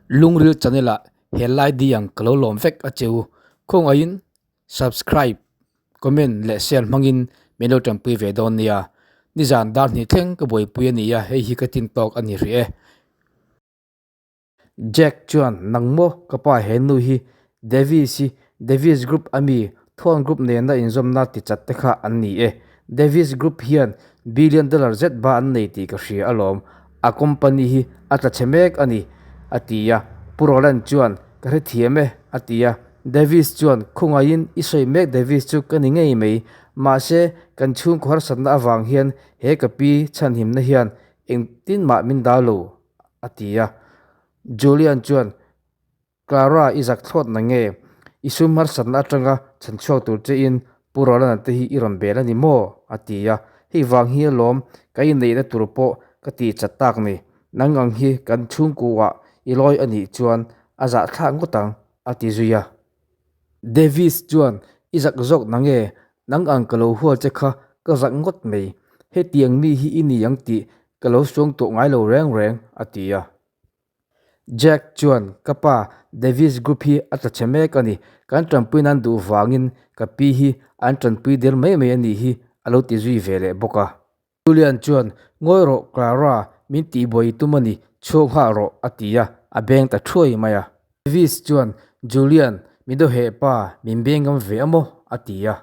Lungril channel ah he lai di ang ka lo lawm vek a che u. Khawngaihin subscribe, comment leh share hmangin min lo tanpui ve dawn nia. Nizan dar hnih thleng ka buaipui a ni a, hei hi ka tin tawk a ni hrih e. Jack chuan, Nang maw ka pa he nu hi Davis hi Davis Group a mi Thorn Group nena inzawmna ti chat te kha an ni e. Davis Group hian billion dollar zet ba an nei tih ka hria alawm. A company hi a tla chhe mek a ni, a ti a. Pu Roland chuan, Ka hrethiam e, a ti a. Davis chuan, Khawngaihin i sawi mek Davis chu ka ni ngei mai. Mahse, kan chhungkaw harsatna avang hian he ka pi chhanhimna hian engtin mah min dal lo. a ti a. Julian chuan, Clara, i zak thlawt na nge? I sum harsatna atanga chhan chhuak tur chein Pu Rolana te hi i rawn bel a ni maw? a ti a. Hei vang hi alawm ka inneihna tur pawh ka tih chat tak ni. Nang ang hi kan chhungkuah i lawi a nih chuan a zahthlak ngawt ang, a ti zui a. Davis chuan, I zak zawk na nge? Nang ang ka lo hual che kha ka zak ngawt mai. Hetiang mi hi i ni ang tih ka lo suang tawh ngai lo reng reng, a ti a. Jack chuan, Ka pa, Davis Group hi a tla chhe mek a ni. Kan tanpui nan duh vangin ka pi hi an tanpui der mai mai a nih hi, a lo ti zui ve leh bawk a. Julian chuan, Ngawi rawh Clara, min tihbuai i tum a ni, chhuak nghah rawh, a ti a, a beng ta thuai mai a. Davis chuan, Julian, mi dawheh pa, min beng ngam ve a maw? a ti a.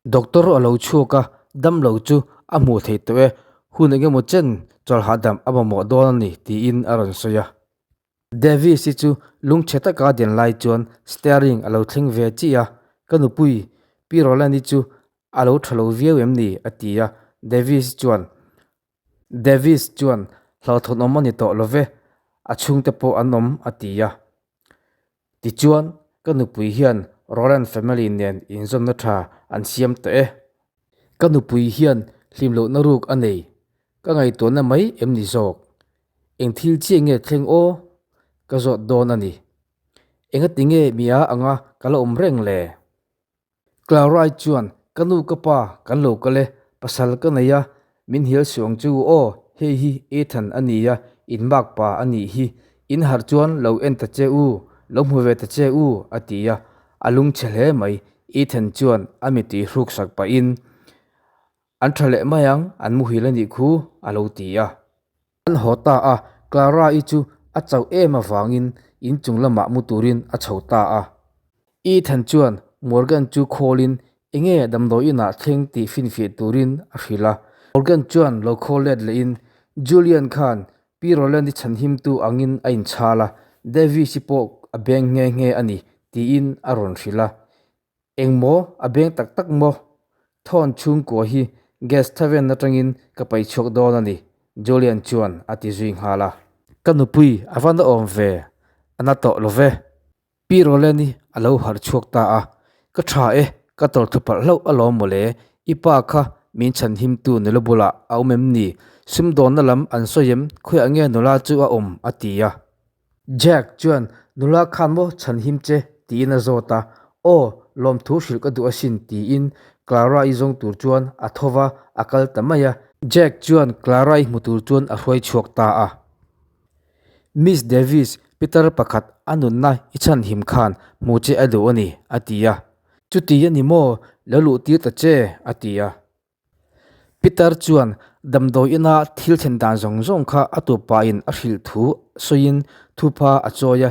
Doctor a lo chhuak a, damlo chu a hmuh theih tawh e, hun eng emaw chen chawlh hahdam a mamawh dawn a ni, tiin a rawn sawi a. Davis hi chu lungchhe taka den lai chuan steering a lo thleng ve chiah a, Ka nupui, Pi Roland-i chu a lo tha lo viau em ni? a ti a, Davis chuan, Davis chuan, Hlauhthawn awm a ni tawh lo ve, a chhungte pawh an awm, a ti a. Tichuan, ka nupui hian Roland family nen inzawmna tha an siam tawh e. Ka nupui hian hlim lohna ruk a nei, ka ngaihtuahna mai em ni zawk? Eng thil chiah nge thleng aw? Ka zawt dawn a ni. Engati nge mi a anga ka la awm reng le? Clara-i chuan, Ka nu ka pa, kan lo kal e, pasal ka nei a, min hel suh ang che u aw, hei hi Ethan a ni a, in mak pa a nih hi, in harh chuan lo en ta che u, lo hmu ve ta che u, a ti a, a lungchhe hle mai. Ethan chuan a mitui hruk sak pahin, An tha leh mai ang, an muhil a nih khu, a lo ti a. An haw ta a, Clara-i chu a chauh em avangin in chung lamah mu turin a chho ta a. Ethan chuan Morgan chu khawlin enge damdawi inah thleng tih finfiah turin a hrilh a. Morgan chuan lo khawl let lehin Julian khan Pi Roland-i chhanhimtu angin a inchhal a, Davis-i pawh a beng nghe nghe a ni tiin a rawn hrilh a. Eng maw? A beng tak tak maw? Thawn chhungkua hi gas thaven atangin ka pai chhuak dawn a ni, Julian chuan a ti zui nghal a. Ka nupui a va na awm ve, a na tawh lo ve. Pi Roland-i a lo harh chhuak ta a, Ka tha e, ka tawlh thu palh hlauh alawm mawle, i pa kha min chhanhimtu nula bulah a awm em ni? Sumdawnna lam an sawi em? Khawiah nge nula chu a awm? a ti a. Jack chuan, Nula khan maw chhanhim che? tiin a zawt a. Aw, lawmthu hrilh ka duh asin, tiin Clara-i zawng tur chuan a tho va, a kal ta mai a. Jack chuan Clara-i hmu tur chuan a hruai chhuak ta a. Miss Davis, Peter pakhat a nunna i chhanhim khan hmu che a duh a ni, a ti a. Chuti a ni maw? Lo luh tir ta che, a ti a. Peter chuan damdawi ina thil thlen dan zawng zawng kha a tupain a hrilh thu sawiin thupha a chawi a.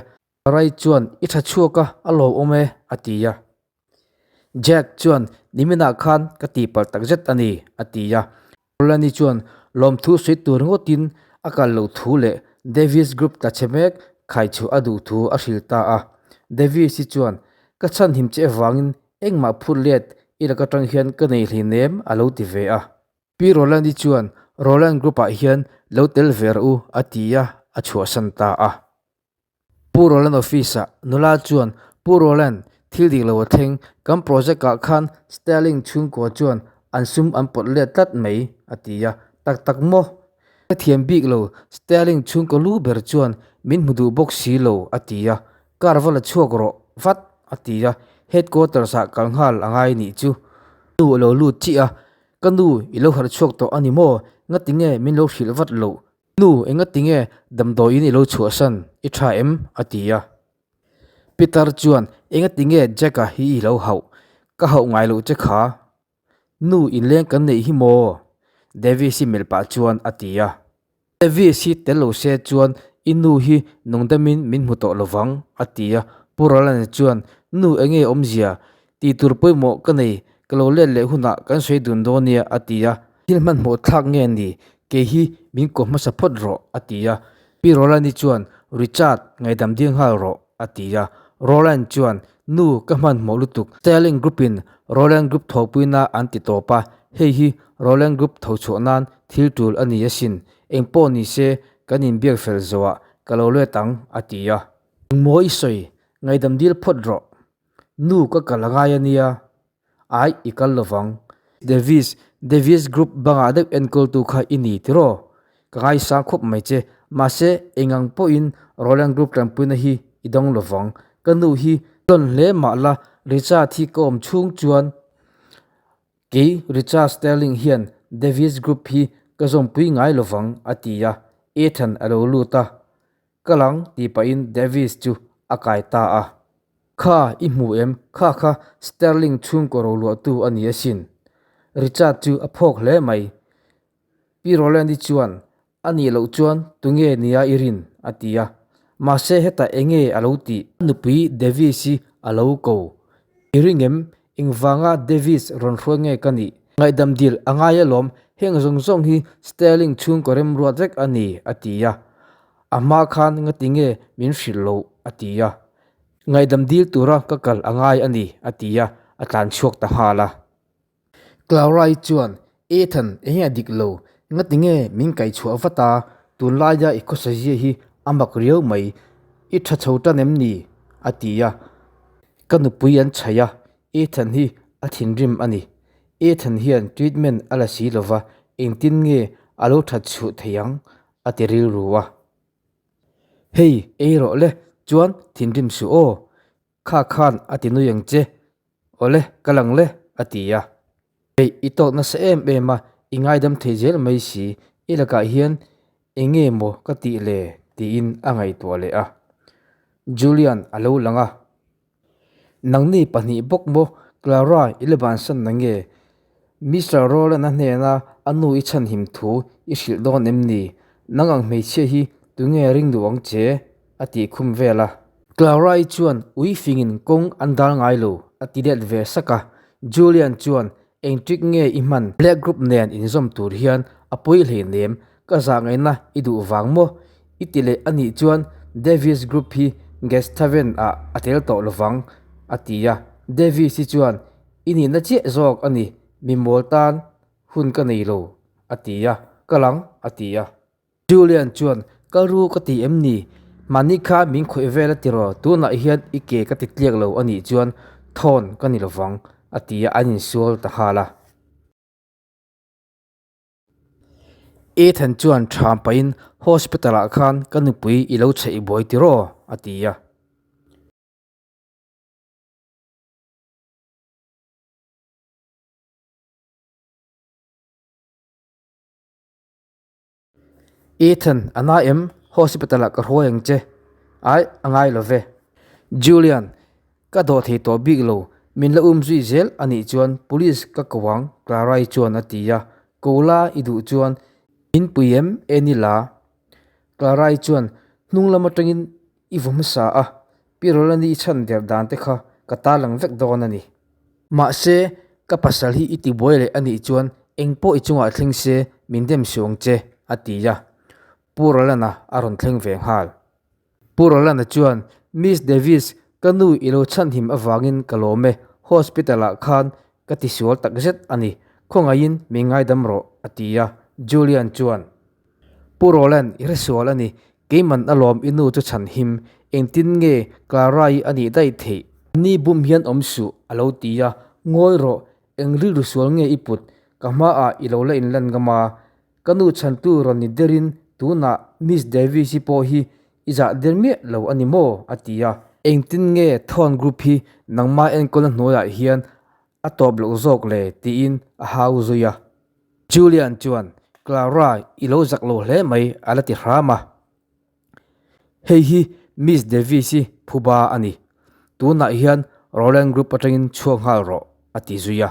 Ray chuan, I tha chhuak a, a lawmawm e, a ti a. Jack chuan, Niminah khan ka tihpalh takzet a ni, a ti a. Roland-i chuan lawmthu sawi tur ringawtin a kal loh thu leh Davis Group tla chhe mek khaichhuah a duh thu a hrilh ta a. Davis-i chuan, Ka chhanhim che avangin Engmah phut let i lak atang hian ka nei hleinem a lo ti ve a. Pi Roland-i chuan Roland Group-ah hian lo tel ve rawh u a ti a, a chhuahsan ta a. Pu Roland office-ah nula chuan Pu Roland, thil dik lo a thleng, kan project-ah khan Sterling chhungkua chuan an sum an pawt let tlat mai a ti a. Tak tak maw? Ka thiam bik lo, Sterling chhungkaw lu ber chuan min hmu duh bawk si lo a ti a. Car va la chhuak rawh vat a ti a, headquarters ah kal nghal a ngai nih chu. Nu a lo lut chiah a, Ka nu i lo harh chhuak tawh a ni maw? Ngati nge min lo hrilh vat loh? Nu, engatinge damdawiin i lo chhuahsan? I tha em? a ti a. Pitar chuan, Engatinge Jack-a hi i lo hauh? Ka hauh ngai loh che kha. Nu, inleng kan neih hi maw? Davis-i melh pah chuan a ti a. Davis hi tel lo se chuan i nu hi nungdamin min hmu tawh lovang, a ti a. Pu Roland-a chuan, Nu, enge awmzia? Tih tur pawimawh ka nei, ka lo let leh hunah kan sawi dun dawn nia, a ti a. Thil hmanhmawh thlak nge ni? Kei hi min ko hmasa phawt rawh, a ti a. Pi Roland-i chuan, Richard, ngaihdam ding nghal rawh, a ti a. Roland chuan, Nu, ka hmanhmawh lutuk. Sterling Group-in Roland Group thawhpuina an ti tawp a, hei hi Roland Group tho chhuah nan thil tul a ni asin. Eng pawh ni se, kan inbiak fel zawhah ka lo let ang, a ti a. Engmaw i sawi? Ngaihdam dil phawt rawh. Nu, ka kal a ngai a nia. Ai, i kal lovang. Davis, Davis Group bangah deuh enkawltu kha i ni tiraw? Ka ngaisang khawp mai che. Mahse, engang pawhin Roland Group tanpuina hi i dawng lovang. Ka nu hi tlawn hle mah la, Richard hi ka awm chhung chuan kei Richard Sterling hian Davis Group hi ka zawmpui ngai lovang, a ti a. Ethan a lo lut a. Ka lang tih pahin Davis chu a kai ta a. Kha, i hmu em? Kha kha Sterling chhungkaw roluahtu a ni asin. Richard chu a phawk hle mai. Pi Roland-i chuan, A nih loh chuan tunge nia i rin? a ti a. Mahse hetah enge a lo tih? A nupui Davis-i a lo ko. I ring em? Engvanga Davis rawn hruai nge ka nih? Ngaihdam dil a ngai alawm, heng zawng zawng hi Sterling chhungkaw remruat vek a ni, a ti a. A hma khan ngati nge min hrilh loh? a ti a. Ngaihdam dil tura ka kal a ngai a ni, a ti a, a tlan chhuak ta nghal a. Clara-i chuan, Ethan, enge a dik lo? Ngati nge min kaih chhuah vat a? Tunlaia i khawsa zia hi a mak riau mai. I tha chho tan em ni? a ti a. Ka nupui an chhaih a, Ethan hi a thinrim a ni. Ethan hian treatment a la si lova, engtin nge a lo that chhuah thei ang? a ti rilru a. Hei, ei rawh le, chuan thinrim suh aw. Kha khan a ti nui ang che. Awle, ka lang le, a ti a. Hei, i tawk nasa em em a, i ngaidam thei zel mai si, i lakah hian eng nge maw ka tih le? tiin a ngaihtuah leh a. Julian a lo lang a. Nangni pahnih bawk maw Clara i la bansan na nge? Mister Rowland-a hnena a nu i chhanhim thu i hrilh dawn em ni? Nang ang hmeichhia hi tunge ring duh ang che? a tih khum vel a. Clara-i chuan ui fingin kawng an dal ngai lo a ti let ve sak a. Julian chuan eng trick nge i hman? Black Group nen inzawm tur hian a pawi hleinem, ka zah ngaihna i duh vang maw? I ti leh a nih chuan Davis Group hi Gesthaven ah a tel tawh lovang a ti a. Davis-i chuan I nihna chiah zawk a ni, mi mawl tan hun ka nei lo a ti a, ka lang a ti a. Julian chuan, Kal ru ka ti em ni? Mahni kha min khawih vel a tiraw, tunah hian i ke ka ti tliak lo a nih chuan thawn ka ni lovang, a ti a, an insual ta nghal a. Ethan chuan ṭham pahin, Hospital-ah khan ka nupui i lo chheih buai tiraw? a ti a. Ethan, a na em? Hospital ah ka hruai ang che. Ai, a ngai lo ve. Julian, ka dawh thei tawh bik lo. Min la um zui zel a nih chuan police ka ko ang, Clara-i chuan a ti a. Ko la i duh chuan min pui em Enila? Clara-i chuan hnung lam atangin i vaw hmasa a, Pi Rolani i chhan der dan te kha ka tarlang vek dawn a ni. Mahse, ka pasal hi i tibuai leh a nih chuan eng pawh i chungah thleng se min dem suh ang che, a ti a. Pu Rolana a rawn thleng ve nghal. Pu Rolana chuan, Miss Davis, ka nu i lo chhanhim avangin ka lawm e, hospital ah khan ka tisual takzet a ni, khawngaihin min ngaidam rawh, a ti a. Julian chuan. Pu Roland, i hresual a ni. Keiman a lawm i nu chu chhan him. Engtin nge Clara-i a nih daih theih? Ni bum hian awm suh, a lo ti a. Ngawi rawh, eng rilru sual nge i put? Ka hmaah i lo la inlan ngam a. Ka nu chhantu rawn ni derin tunah Miss Davis-i pawh hi i zah der miah lo a ni maw? a ti a. Engtin nge Thorn Group hi nangmah enkawlna hnuaiah hian a tawp loh zawk le tiin a hau zui a. Julian chuan, Clara, i lo zak lo hle mai, a la ti hram a. Hei hi Miss Davis-i phuba a ni. Tunah hian Rowland Group atangin chhuak nghal rawh, a ti zui a.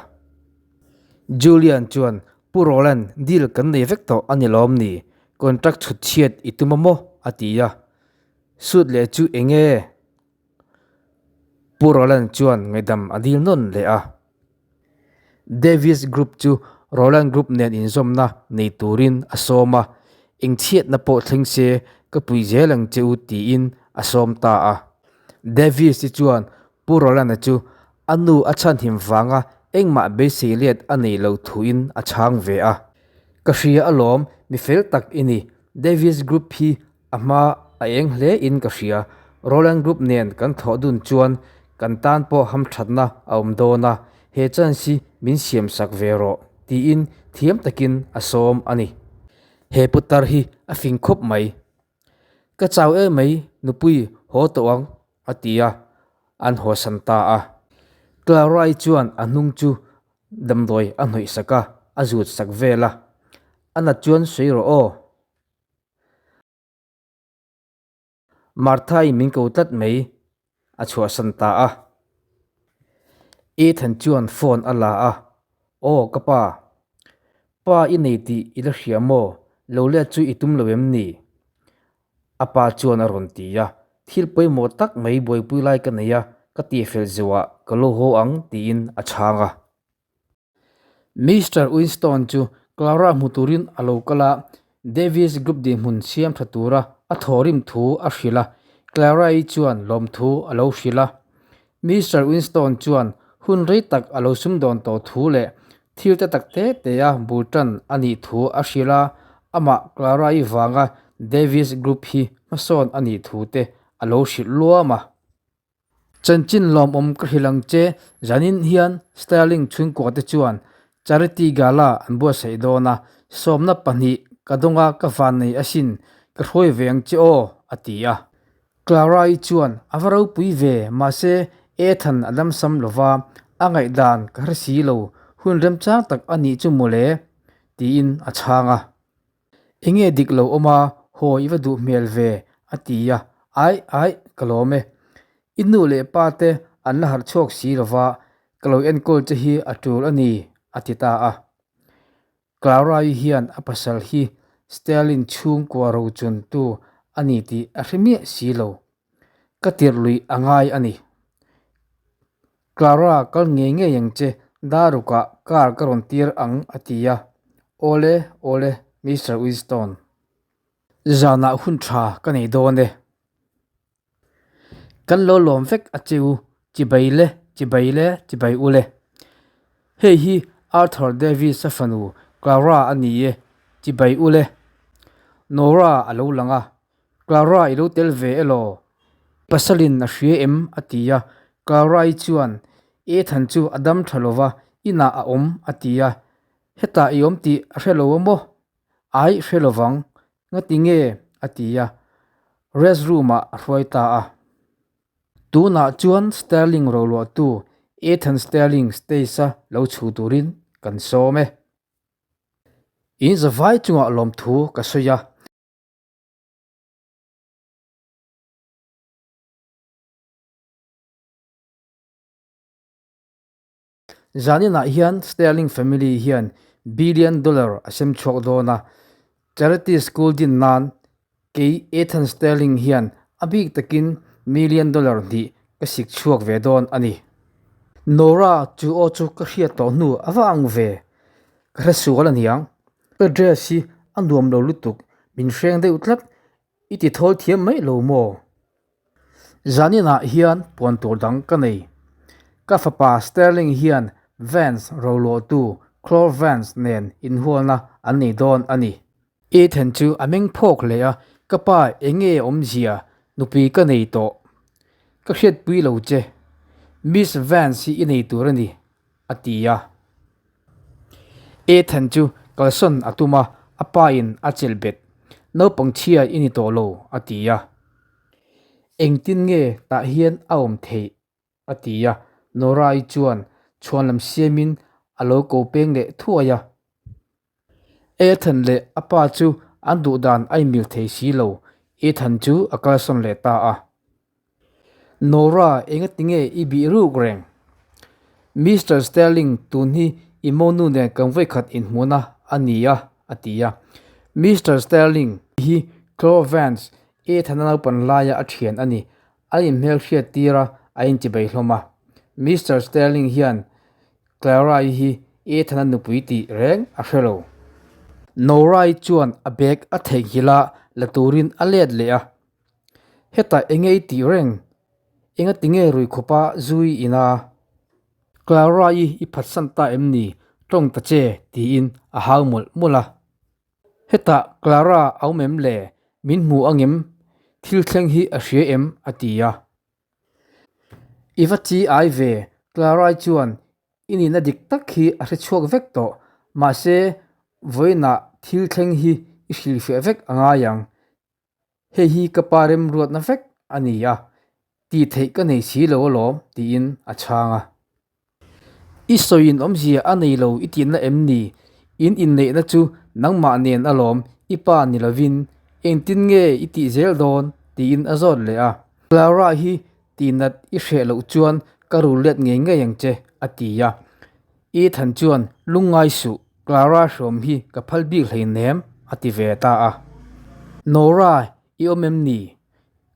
Julian chuan, Pu Rowland, deal kan nei vek tawh a ni lawm ni? Contract chhut chhiat i tum a maw? a ti a. Suit leh chu eng nge? Pu Roland chuan ngaihdam a dil nawn leh a. Davis Group chu Roland Group nen inzawmna nei turin a sawm a, engchhiatna pawh thleng se ka pui zel ang che u tiin a sawm ta a. Davis-i chuan Pu Roland-a chu a nu a chhanhim vanga engmah beisei let a nei lo thuin a chhang ve a. Ka hria alawm, mi fel tak i ni. Davis Group hi A hma a eng hle in ka hria. Roland Group nen kan thawh dun chuan kan tan pawh hamthatna a awm dawn a, he chance hi min siam sak ve rawh, tiin thiam takin a sawm a ni. He putar hi a fing khawp mai. Ka chau em mai, nupui haw tawh ang, a ti a, an hawsan ta a. Clara-i chuan a hnung chu damdawi a hnawih sak a, a zut sak vel a. A nat chuan sawi rawh aw. Martha-i min ko tlat mai, a chhuahsan ta a. Ethan chuan phone a la a, Aw ka pa, pa i nei tih i la hria maw? Lo let chu i tum lo em ni? A pa chuan a rawn ti a, Thil pawimawh tak mai buaipui lai ka nei a, ka tihfel zuah ka lo haw ang tiin a chhang a. Mister Winston chu Clara hmu turin a lo kal a, Davis Group dinhmun siam tha tura a thawhrim thu a hrilh a, Clara-i chuan lawmthu a lo hrilh a. Mister Winston chuan hun rei tak a lo sumdawn tawh thu leh thil te tak te te a bul tan a nih thu a hrilh a, amah Clara-i vanga Davis Group hi hmasawn a nih thu te a lo hrilh luam a. Chanchin lawmawm ka hrilh ang che, zanin hian Sterling chhungkua te chuan Charity Gala an buatsaih dawn a, sawmna pahnih ka dawnga ka van nei asin, ka hruai ve ang che aw, a ti a. Clara-i chuan a va ropui ve, mahse Ethan a damsam lova, a ngaihdan ka hre si lo, hun remchang tak a nih chu mawle, tiin a chhang a. Enge dik lo awm a, haw i va duh hmel ve, a ti a. Aih, aih, ka lawm e. I nu leh pa te an la harh chhuak si lo va, ka lo enkawl che hi a tul a ni, a ti ta a. Clara-i hian a pasal hi Stalin chhungkua rochuntu a ni tih a hre miah si lo. Ka tirh luih a ngai a ni. Clara, kal ngei ngei ang che, darukah car ka rawn tir ang a ti a. Awle, awle, Mister Winston. Zanah hun tha ka nei dawn e. Kan lo lawm vek a che u, chibai le, chibai le, chibai u le. Hei hi Arthur Davis-a fanu Clara a ni e, chibai u le. Nora a lo lang a, Clara i lo tel ve elaw? Pasalin a hria em? a ti a. Clara-i chuan, Ethan chu a dam tha lova, inah a awm, a ti a. Hetah i awm tih a hre lo a maw? Ai, hre lovang. Ngati nge? a ti a. Rest room-ah a hruai ta a. Tunah chuan Sterling roluahtu Ethan Sterling stage-a lo chhu turin kan sawm e. In zavai chungah lawmthu ka sawi a. Zaninah hian Sterling family hian billion dollar a sem chhuak dawn a, charity school din nan kei Ethan Sterling hian a bik takin million dollar hnih ka sik chhuak ve dawn a ni. Nora chu aw chu ka hriat tawh hnu a va ang ve, ka hre sual aniang. Ka dress hi a nuam lo lutuk, min hreng deuh tlat, i ti thawl thiam mai lo maw? Zaninah hian puan tur dang ka nei. Ka fapa Sterling hian Vance roluahtu Clore Vance nen inhualna an nei dawn a ni. Ethan chu a meng phawk hle a, Ka pa, eng nge awmzia? Nupui ka nei tawh. Ka hriatpui lo che. Miss Vance hi i nei tur a ni, a ti a. Ethan chu kalsawn a tum a, a pa in a chelh bet. Naupang chhia i ni tawh lo, a ti a. Engtin nge tah hian a awm theih? a ti a. Nora-i chuan chhuanlam siamin a lo ko peng leh thuai a. Ethan leh a pa chu an duh dan a inmil thei si lo, Ethan chu a kalsawn leh ta a. Nora, engatinge i bih ruk reng? Mister Sterling, tun hi i monu nen kan vawikhat inhmuhna a ni a, a ti a. Mister Sterling hi Chloe Vance, Ethan-a naupan laia a thian a ni. A inhmelhriat tir a, a inchibei hlawm a. Mister Sterling hian Clara-i hi Ethan-a nupui tih reng a hre lo. Nora-i chuan a bag a theihnghilh a, la turin a let leh a. Hetah enge i tih reng? Enga tinge rui khawpa zui ina? Clara-i i phatsan ta em ni? Tawng ta che tiin a hau mawlh mawlh a. Hetah Clara a awm em le? Min hmu angem? Thil thleng hi a hria em? a ti a. I va chi ai ve, Clara-i chuan i nihna dik tak hi a hre chhuak vek tawh. Mahse, vawiinah thil thleng hi i hrilhfiah vek a ngai ang. Hei hi ka pa remruatna vek a ni a, tih theih ka nei si lo alawm, tiin a chhang a. I sawiin awmzia a nei lo i tihna em ni? In inneihna chu nangmah nen alawm, i pa ni lovin. Engtin nge i tih zel dawn? tiin a zawt leh a. Clara hi tihnat i hreh loh chuan ka rul let ngei ngei ang che, a ti a. Ethan chuan, Lungngai suh, Clara hrawm hi ka phal bik hleinem, a ti ve ta a. Nora, i awm em ni?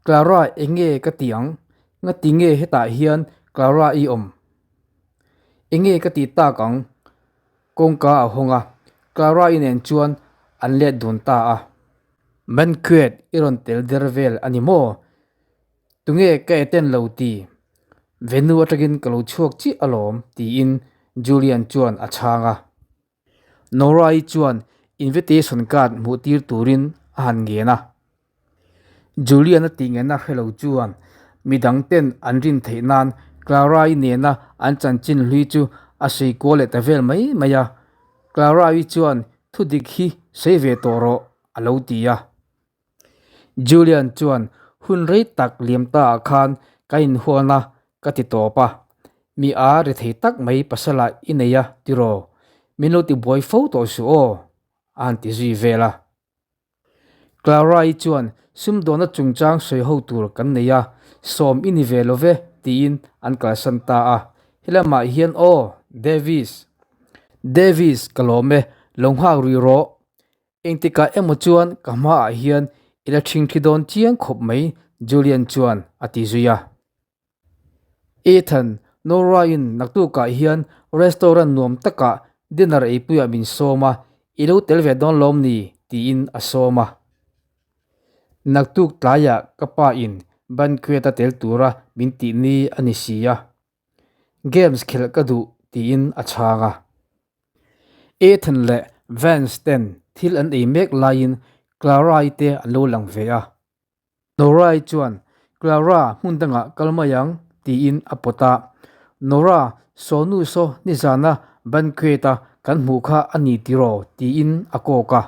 Clara, eng nge ka ti ang? Ngati nge hetah hian Clara i awm? Eng nge ka tih tak ang? Kawngka a hawng a, Clara i nen chuan an let dun ta a. Banquet i rawn tel der vel a ni maw? Tunge ka eten lo ti? Venue atangin ka lo chhuak chiah alawm, tiin Julian chuan a chhang a. Nora-i chuan invitation card hmuh tir turin a han ngen a. Julian-a tih ngenna hre lo chuan midang ten an rin theih nan Clara-i nena an chanchin hlui chu a sawi kual leh ta vel mai mai a. Clara-i chuan thudik hi sawi ve tawh rawh a lo ti a. Julian chuan hun rei tak liam ta ah khan ka inhualna ka ti tawp a, mi a ri thei tak mai pasala i nei a tiraw, min lo ti buai fo tawh suh aw a han ti zui vel a. Clara-i chuan sumdawnna chungchang sawi ho tur kan nei a, sawm i ni ve lo ve tiin an kalsan ta a, helamah hian aw Davis. Davis ka lawm e, lo nghak rui rawh Engtikah emaw chuan ka hmaah hian i la ṭhingṭhi dawn chiang khawp mai, Julian chuan a ti zui a. Ethan, Nora-in naktukah hian restaurant nuam takah dinner eipuiah min sawm a, i lo tel ve dawn lawm ni? tiin a sawm a. Naktuk tlaiah ka pa in banquet-a tel tura min tih ni a ni si a. Games khelh ka duh tiin a chhang a. Ethan leh Vance ten thil an ei mek laiin Clara-i te an lo lang ve a. Nora-i chuan, Clara, hmun dangah kal mai ang, tiin a pawt a. Nora, Sawnu saw nizana banquet-a kan hmuh kha a ni tiraw? tiin a kawk a.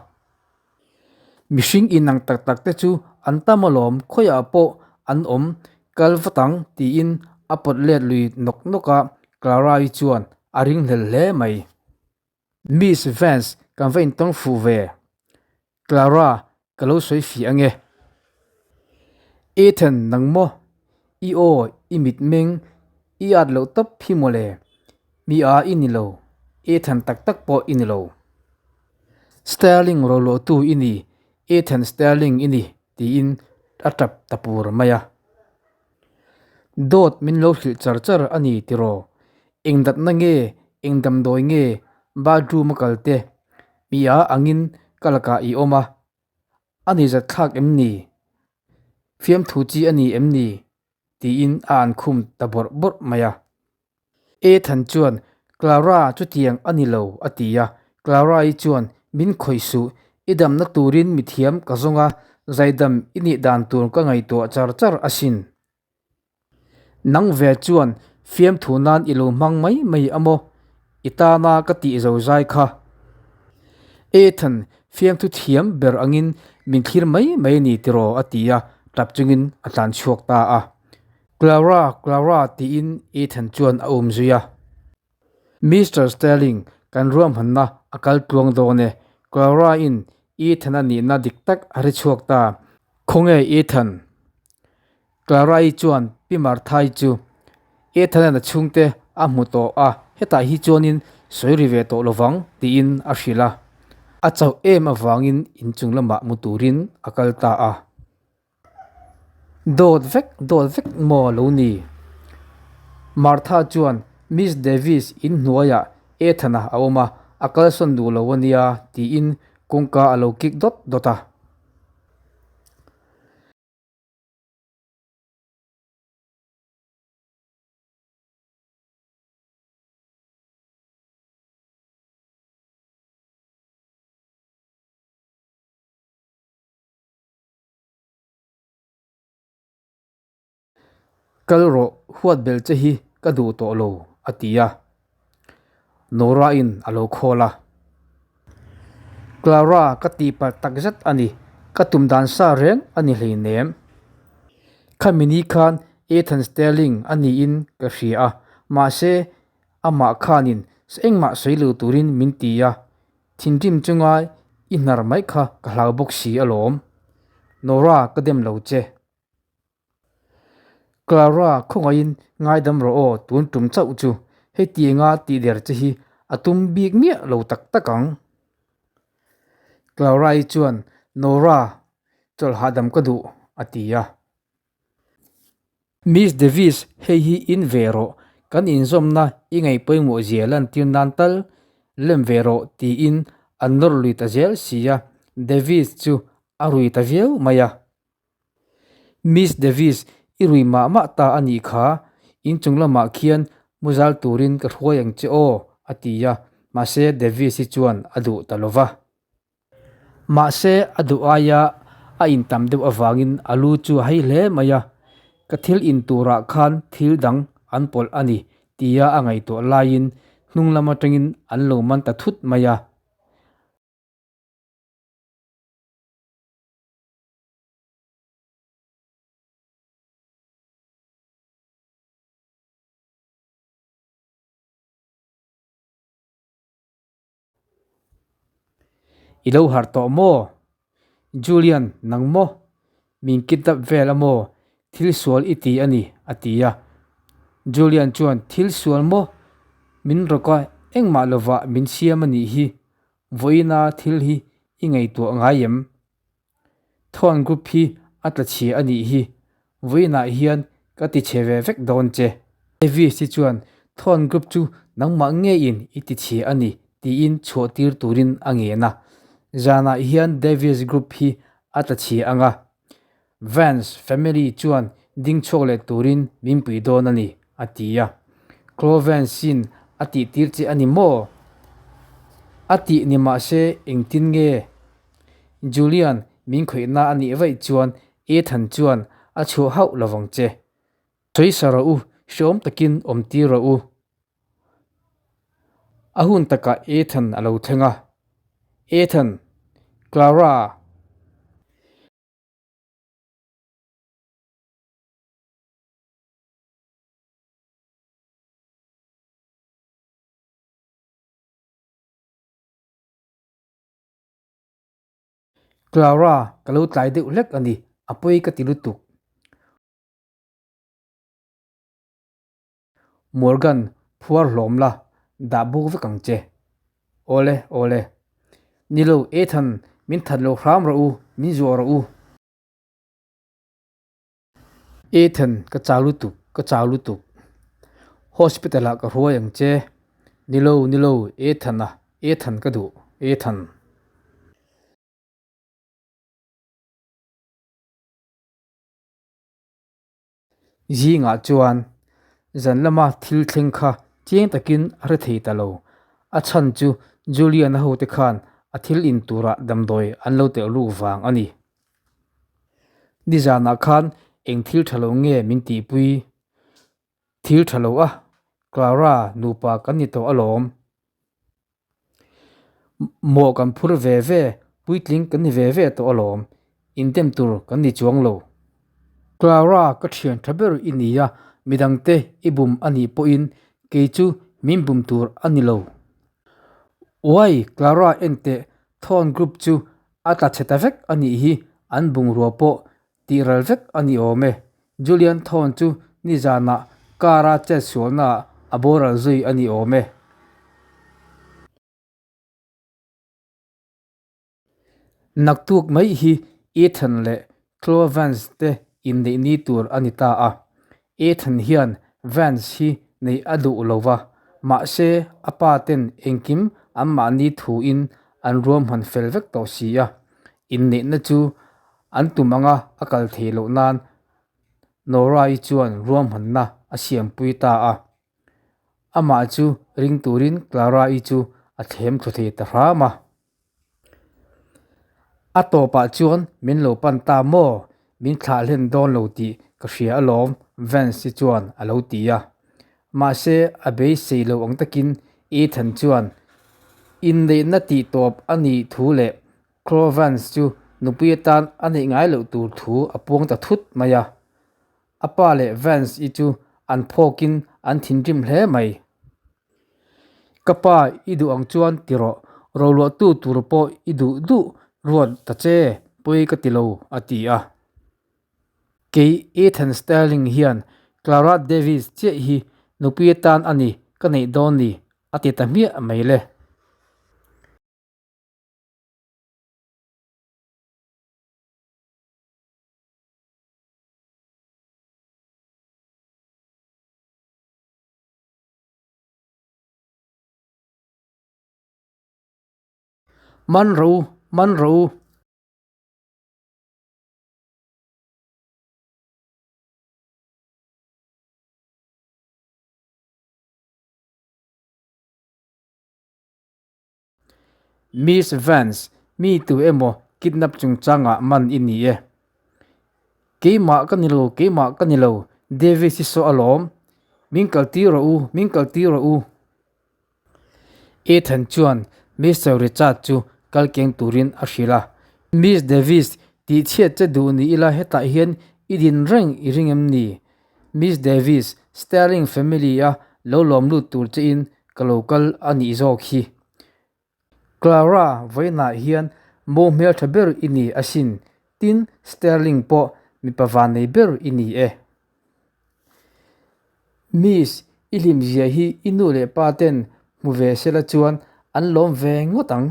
Mihring inang tak tak te chu an tam alawm, khawiah pawh an awm, kal vat ang tiin a pawt let lui nawk nawk a, Clara-i chuan a ringhlel hle mai. Miss Vance kan va intawng fuh ve. Clara, ka lo sawi fih ange. Ethan, nang maw? I aw, i mitmeng, i at loh tawp hi mawle. Mi a i ni lo, Ethan tak tak pawh i ni lo. Sterling roluahtu i ni, Ethan Sterling i ni, tiin a tap ta pur mai a. Dawt min lo hrilh char char a ni tiraw? Eng datna nge, eng damdawi nge bathroom a kal te? Mi a angin ka lakah i awm a, a ni zatthlak em ni? Fiamthu chi a ni em ni? tiin a an khum ta bawrh bawrh mai a. Ethan chuan, Clara chutiang a ni lo, a ti a. Clara-i chuan, Min khawih suh, i damna turin mithiam ka zawng a, zaidam i nih dan tur ka ngaihtuah char char asin. Nang ve chuan fiamthu nan i lo hmang mai mai a maw? I tana ka tih zo zai kha. Ethan, fiamthu thiam ber angin min thlir mai mai a ni tiraw? a ti a, tap chungin a tlan chhuak ta a. Clara, Clara tiin Ethan chuan a um zui a. Mister Sterling, kan ruahmanna a kal tluang dawn e. Clara-in Ethan-a nihna dik tak a hre chhuak ta. Khawnge Ethan? Clara-i chuan Pi Martha-i chu Ethan-a'n a chhungte a hmu tawh a, hetah hi chuanin sawi ri ve tawh lovang tiin a hrilh a. A chauh em avangin inchung lamah mu turin a kal ta a. Dawt vek dawt vek maw lo ni? Martha chuan Miss Davis in hnuaiah Ethan-a a awm a, a kalsawn duh lo a nia tiin kawngka a lo kik dawt dawt a. Kal rawh, huat belh che hi ka duh tawh lo, a ti a. Nora-in a lo khawl a. Clara ka tihpalh tak zet a ni, ka tum dan sa reng a ni hleinem. Khami ni khan Ethan Sterling a niin ka hria a, mahse amah khanin engmah sawi lo turin min ti a, Thinrim chunga i hnar mai kha ka hlau bawk si alawm. Nora ka dem lo che. Clara khawngaihin ngaidam rawh aw tun tum chauh chu. Hetianga tihder che hi a tum bik miah lo tak tak ang. Clara-i chuan Nora chawlh hahdam ka duh a ti a. Miss Davis, hei hi in ve rawh, kan inzawmna i ngaih pawimawh zia lantir nan tal lem ve rawh tiin an nawr lui ta zel si a, Davis chu a rui ta viau mai a. Miss Davis, i rui mah mah ta a nih kha, inchung lamah khian muzal turin ka hruai ang che aw, a ti a, mahse Davis hi chuan a duh ta lo va. Mahse, a duh aia a intam deuh avangin a lu chu a hei hle mai a, ka thil in turah khan thil dang an pawlh a ni tia a ngaihtuah laiin hnung lam atangin an lo man ta thut mai a. I lo harh tawh maw? Julian, nang maw? Min kidnap vel a maw? Thil sual i ti a ni, a ti a. Julian chuan, Thil sual maw? Min rawk a, engmah lovah min siam a nih hi. Vawiina thil hi i ngaihtuah ngai em? Thawn group hi a tla chhia a nih hi, vawiinah hian ka ti chhe ve vek dawn che. Davis hi chuan Thawn group chu nangmah ngeiin i ti chhia a ni tiin chhuah tir turin a ngen a. Zanah hian Davis group hi a tla chhia ang a, Vance family chuan ding chhuak leh turin min pui dawn a ni, a ti a. Chloe Vance-in a tih tir che a ni maw? A tih ni mahse engtin nge? Julian min khawihna a nih vaih chuan Ethan chuan a chhuah hauh lovang che. Sawi sa rawh u, hreawm takin awm tir rawh u. A hun takah Ethan a lo thleng a. Ethan! Clara! Clara, ka lo tlai deuh hlek a ni, a pawi ka ti lutuk. Morgan, phuar hlawm la, dah buk vek ang che. Awle, awle. Ni lo, Ethan, min that lo hram rawh u, min zuah rawh u. Ethan, ka chau lutuk, ka chau lutuk. Hospital ah ka hruai ang che. Ni lo, ni lo, Ethan a, Ethan ka duh, Ethan. Zingah chuan zan lama thil thleng kha chiang takin a hre thei ta lo. A chhan chu Julian-a hote khan a thil in turah damdawi an lo telh ruk vang a ni. Nizanah khan eng thil tha lo nge min tihpui? Thil tha lo a, Clara nupa kan ni tawh alawm. Mawh kan phur ve ve, puitling kan ni ve ve tawh alawm. Indem tur kan ni chuang lo. Clara ka thian tha ber i ni a, midangte i bum a nih pawhin kei chu min bum tur a ni lo. Uai, Clara en teh. Thorn Group chu a tla chhe ta vek a nih hi, an bungrua pawh tih ral vek a ni awm e. Julian Thorn chu nizanah car a chet sualnaah a boral zui a ni awm e. Naktuk mai hi Ethan leh Chloe Vance te inneih ni tur a ni ta a. Ethan hian Vance hi neih a duh lo va, mahse a pa ten engkim anmahni thuin an ruahman fel vek tawh si a. Inneihna chu an tum anga a kal thei loh nan Nora-i chuan ruahmanna a siampui ta a. Amah chu ring turin Clara-i chu a thlem thlu thei ta hram a. A tawpah chuan min lo pan ta maw? Min thlah hlen dawn lo tih ka hria alawm, Vance-i chuan a lo ti a. Mahse, a beisei lo ang takin Ethan chuan inneihna tih tawp a nih thu leh Chloe Vance chu nupui atan a neih ngai loh tur thu a puang ta thut mai a. A pa leh Vance-i chu an phawkin an thinrim hle mai. Ka pa i duh ang chuan ti rawh, roluahtu tur pawh i duh duh ruat ta che, pawi ka ti lo, a ti a. Kei Ethan Sterling hian Clara Davis chiah hi nupui atan a ni ka neih dawn ni, a ti ta hmiah mai le. Man rawh u, man rawh u. Miss Vance, mi tu emaw kidnap chungchangah man i ni e. Keimah ka ni lo, keimah ka ni lo, Davis hi saw alawm. Min kaltir rawh u, min kaltir rawh u. Ethan chuan Mister Richard chu kal keng turin a hrilh a. Miss Davis, tihchhiat che duh ni ila hetah hian i din reng i ring em ni? Miss Davis, Sterling family-a lo lawm lut tur chein ka lo kal a nih zawk hi. Clara, vawiinah hian mo hmeltha ber i ni asin, tin Sterling pawh mipa vannei ber i ni e. Miss, i hlimzia hi i nu leh pa ten hmu ve sela chuan an lawm ve ngawt ang.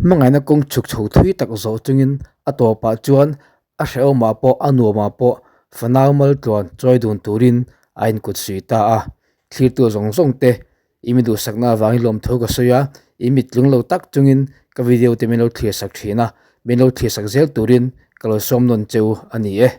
Hmangaihna kawng chhuk chho thui tak zawh chungin a tawpah chuan a hrehawmah pawh a nuamah pawh fanau maltluan chawi dun turin a inkut sui ta a. Thlirtu zawng zawng te i mi duhsakna avangin lawmthu ka sawi a, i mittlung lo tak chungin ka video te min lo thlir sak thin a, min lo thlir sak zel turin ka lo sawm nawn che u a ni e.